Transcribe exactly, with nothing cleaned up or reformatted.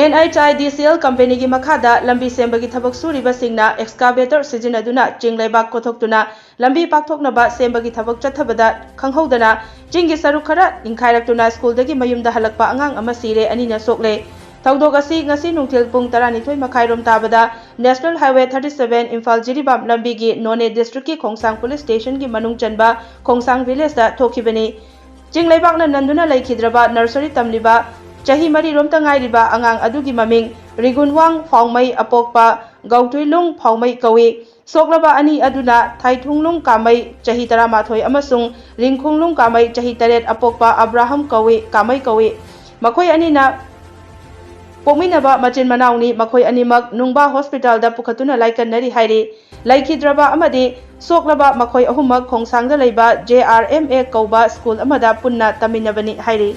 And H I D C L ꯀꯝꯄꯦꯅꯤꯒꯤ ꯃꯈꯥꯗ ꯂꯝꯕꯤ ꯁꯦꯝꯕꯒꯤ ꯊꯕꯛ ꯁꯨꯔꯤꯕꯁꯤꯡꯅ ꯑꯦꯛꯁꯀꯥꯚꯦꯇꯔ ꯁꯤꯖꯤꯟꯅꯗꯨꯅ ꯆꯤꯡ ꯂꯩꯕꯥꯛ ꯀꯣꯊꯣꯛꯇꯨꯅ ꯂꯝꯕꯤ ꯄꯥꯛꯊꯣꯛꯅꯕ ꯁꯦꯝꯕꯒꯤ ꯊꯕꯛ ꯆꯠꯊꯕꯗ ꯈꯪꯍꯧꯗꯅ ꯆꯤꯡꯒꯤ ꯁꯔꯨꯛ ꯈꯔ ꯅꯤꯡꯈꯥꯏꯔꯛꯇꯨꯅ ꯁ꯭ꯀꯨꯜꯗꯒꯤ ꯃꯌꯨꯝꯗ ꯍꯜꯂꯛꯄ ꯑꯉꯥꯡ ꯑꯃ ꯁꯤꯔꯦ, ꯑꯅꯤꯅ ꯁꯣꯛꯂꯦ꯫ ꯊꯧꯗꯣꯛ ꯑꯁꯤ ꯉꯁꯤ ꯅꯨꯡꯊꯤꯜ ꯄꯨꯡ ꯇꯔꯥꯅꯤꯊꯣꯏ ꯃꯈꯥꯏꯔꯣꯝ ꯇꯥꯕꯗ national highway thirty seven Imphal Jiribam ꯂꯝꯕꯤꯒꯤ ꯅꯣꯅꯦ ꯗꯤꯁꯇ꯭ꯔꯤꯛꯀꯤ ꯈꯣꯡꯁꯥꯡ ꯄꯨꯂꯤꯁ ꯁ꯭ꯇꯦꯁꯟꯒꯤ ꯃꯅꯨꯡ ꯆꯟꯕ ꯈꯣꯡꯁꯥꯡ ꯚꯤꯂꯦꯖꯇ ꯊꯣꯛꯈꯤꯕꯅꯤ꯫ ꯆꯤꯡ ꯂꯩꯕꯥꯛꯅ ꯅꯟꯗꯨꯅ ꯂꯩꯈꯤꯗ꯭ꯔꯕ ꯅꯔꯁꯔꯤ ꯇꯝꯂꯤꯕ ꯆꯍꯤ ꯃꯔꯤꯔꯣꯝꯇ ꯉꯥꯏꯔꯤꯕ ꯑꯉꯥꯡ ꯑꯗꯨꯒꯤ ꯃꯃꯤꯡ ꯔꯤꯒꯨꯟꯋꯥꯡ ꯐꯥꯎꯃꯩ ꯑꯄꯣꯛꯄ ꯒꯧꯊꯨꯏꯂꯨꯡ ꯐꯥꯎꯃꯩ ꯀꯧꯏ꯫ ꯁꯣꯛꯂꯕ ꯑꯅꯤ ꯑꯗꯨꯅ ꯊꯥꯏꯊꯨꯡꯂꯨꯡ ꯀꯥꯃꯩ ꯆꯍꯤ ꯇꯔꯥꯃꯥꯊꯣꯏ ꯑꯃꯁꯨꯡ ꯔꯤꯡꯈꯨꯡꯂꯨꯡ ꯀꯥꯃꯩ ꯆꯍꯤ ꯇꯔꯦꯠ ꯑꯄꯣꯛꯄ ꯑꯕ꯭ꯔꯥꯍꯝ ꯀꯧꯏ, ꯀꯥꯃꯩ ꯀꯧꯏ꯫ ꯃꯈꯣꯏ ꯑꯅꯤꯅ ꯄꯣꯛꯃꯤꯟꯅꯕ ꯃꯆꯤꯟ ꯃꯅꯥꯎꯅꯤ꯫ ꯃꯈꯣꯏ ꯑꯅꯤꯃꯛ ꯅꯨꯡꯕꯥ ꯍꯣꯁꯄꯤꯇꯥꯜꯗ ꯄꯨꯈꯠꯇꯨꯅ ꯂꯥꯏꯀꯠꯅꯔꯤ ꯍꯥꯏꯔꯤ꯫ ꯂꯩꯈꯤꯗ꯭ꯔꯕ ꯑꯃꯗꯤ ꯁꯣꯛꯂꯕ ꯃꯈꯣꯏ ꯑꯍꯨꯝꯃꯛ ꯈꯣꯡꯁꯥꯡꯗ ꯂꯩꯕ ꯖꯦ ꯑꯥꯔ ꯑꯦꯝ ꯑꯦ ꯀꯧꯕ ꯁ꯭ꯀꯨꯜ ꯑꯃꯗ ꯄꯨꯟꯅ ꯇꯝꯃꯤꯟꯅꯕꯅꯤ ꯍꯥꯏꯔꯤ꯫